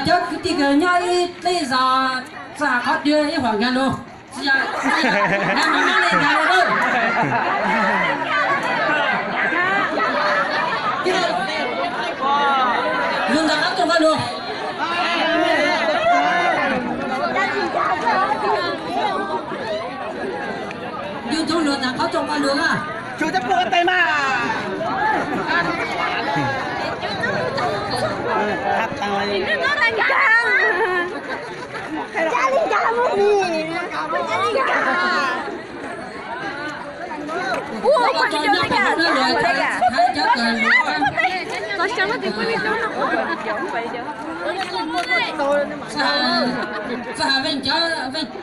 Cov kwv tij kws nyob ib teb zos txawm hais qhov twg ib huam nkag lug, tsis yog, tsis yog, nkag lug na. Lug ntawm qab tsoom nqaj lug. Yug coob lug ntawm qab tsoom nqaj lug na. Txawm hais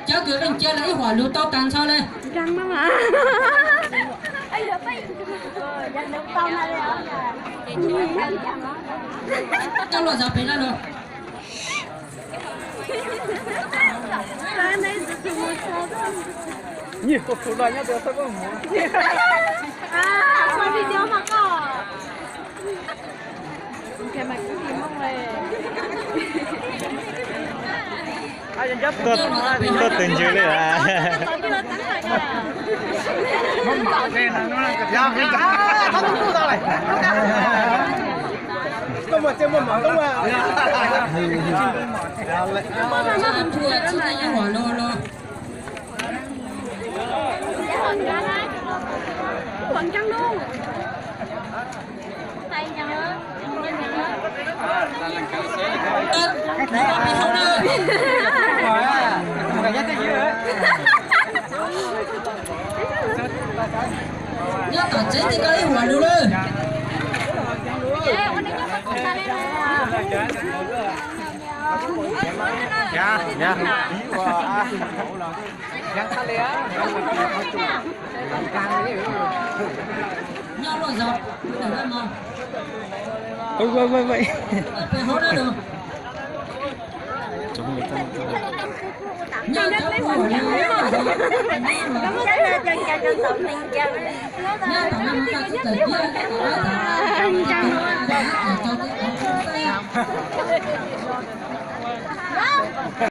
cov kws veej cia los ib huam lug tau tag nrho le. Coj luag zov pem no lug. Tuaj, tuaj tus ntsws li lawm. Nyob tom tsev tes koj ib huam lug lawm. Nyob luaj zog. Pem hauv no lug. Nyob cov pem hauv no. Nyob tom no mas koj tsis tawm kiag, nyob tom no mas koj tsis tawm kiag.